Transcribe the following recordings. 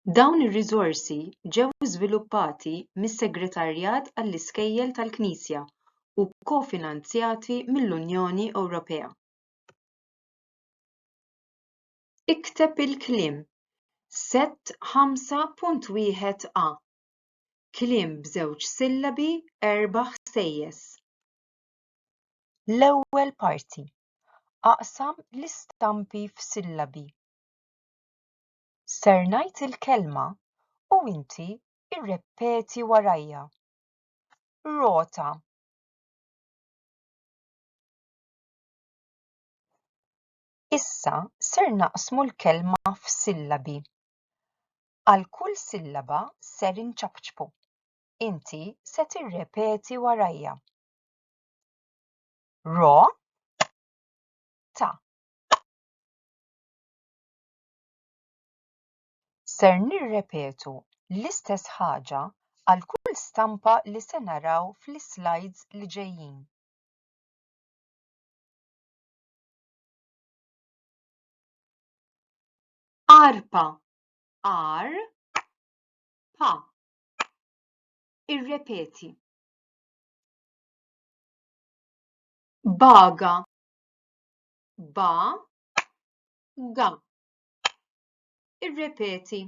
Dawn ir-riżorsi ġew żviluppati mis-Segretarjat għall-Iskejjel tal-Knisja u kofinanzjati mill-Unjoni Ewropea. Ikteb il-kliem Sett 5.1 A. Kliem b'żewġ sillabi erba' ħsejjes. L-ewwel parti. Aqsam l-istampi f'sillabi. Ser ngħid il-kelma u inti rrepeti warajja. Rota. Issa ser naqsmu l-kelma f'sillabi. Għal kull sillaba ser inċapċpu. Inti se tirrepeti warajja. Ro, ta. Ser nirrepetu l-istess ħaġa għal kull stampa li se naraw fl-islides li ġejjin. Arpa, ar, pa. Irrepeti. Baga, ba, ga. Irrepeti.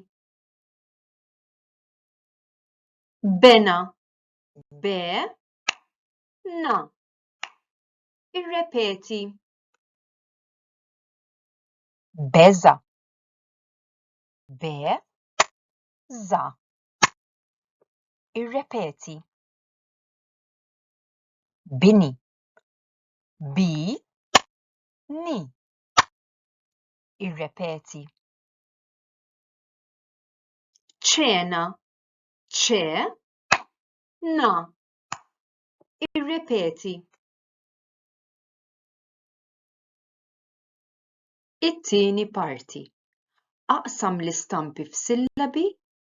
Bena, be, na. Irrepeti. Beża'. Be, za. Irrepeti. Bini. Bi, ni. Irrepeti. Ċena, ċe, na. Irrepeti. It-tieni parti. Aqsam l-istampi f'sillabi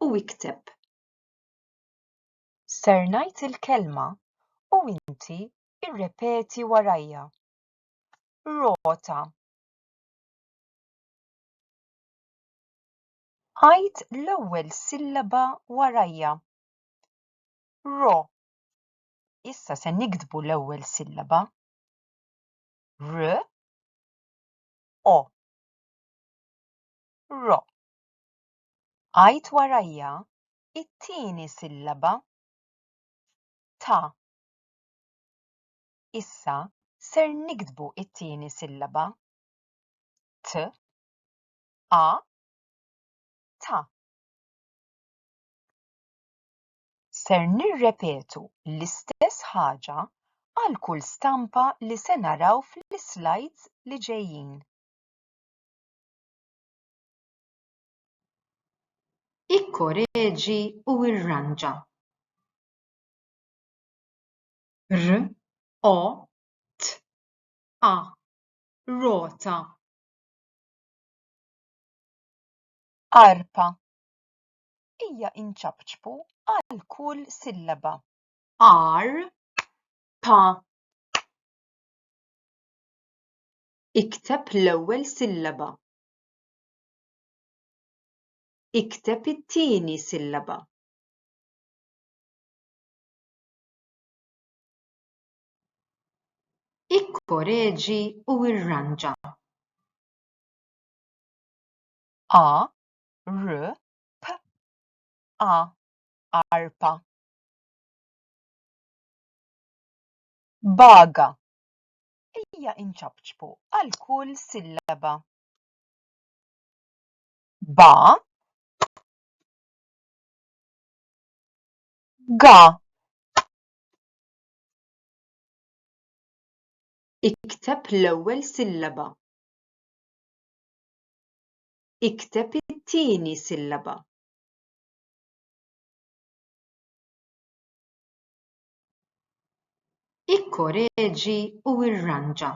u ikteb. Ser ngħid il-kelma u inti rrepeti warajja. Rota. Għid l-ewwel sillaba warajja. Ro. Issa se niktbu l-ewwel sillaba. R. O. Ro. Għid warajja it-tieni sillaba. Ta. Issa ser niktbu t-tieni sillaba. T. A. Ta. Ser nirrepetu l-istess ħaġa għal kull stampa li se naraw fl-islides li ġejjin. Ikkoreġi u rranġa. R O T A rota. Arpa. Ejja inċapċpu għal kull sillaba. R pa. Ikteb l-ewwel sillaba. Ikteb it-tieni sillaba. Ikkoreġi u rranġa. A R P A arpa. Baga. Ejja inċapċpu għal kull sillaba. Ba Ga. Ikteb l-ewwel sillaba. Ikteb it-tieni sillaba. Ikkoreġi u rranġa.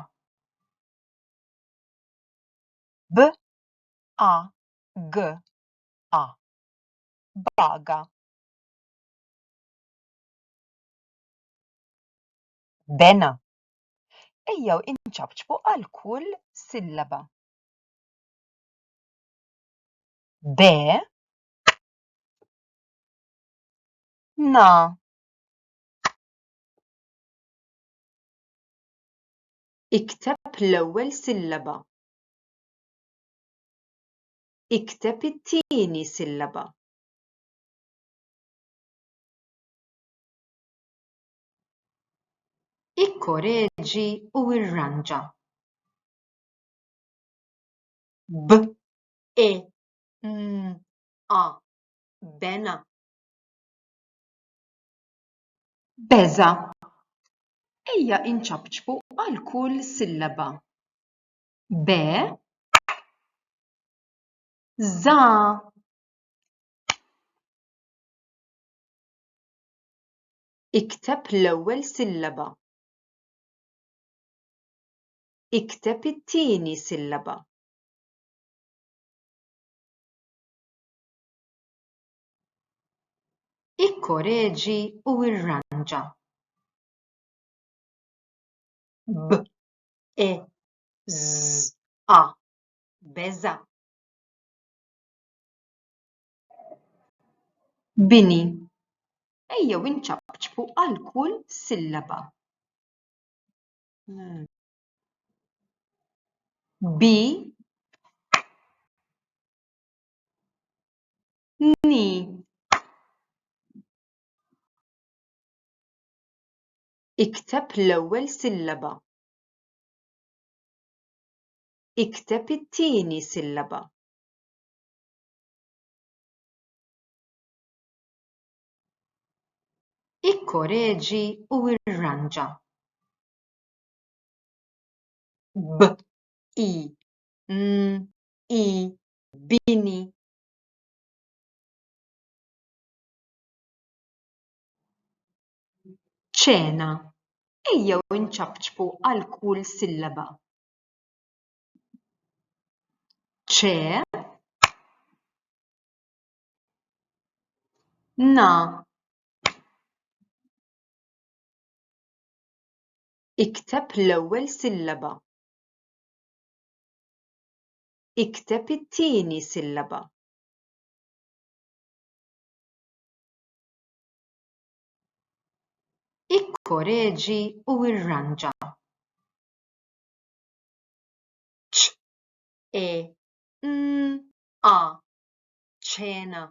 B A G A baga. Bena. Ejjew inċapċpu għal kull sillaba. Be. Na. Ikteb l-ewwel sillaba. Ikteb it-tieni sillaba. Ikkoreġi u rranġa. B E N A Bena. Beża'. Ejja inċapċpu għal kull sillaba. Be Za. Ikteb l-ewwel sillaba. Ikteb it-tieni sillaba. Ikkoreġi u rranġa. B E Z A Beża'. Bini. Ejjew inċapċpu għal kull sillaba. B Ni. Ikteb l-ewwel sillaba. Ikteb it-tieni sillaba. Ikkoreġi u rranġa. B I N I Bini. Ċena. Ejjew inċapċpu għal kull sillaba. Ċe Na. Ikteb l-ewwel sillaba. Ikteb it-tieni sillaba. Ikkoreġi u rranġa. Ċ E N A ċena.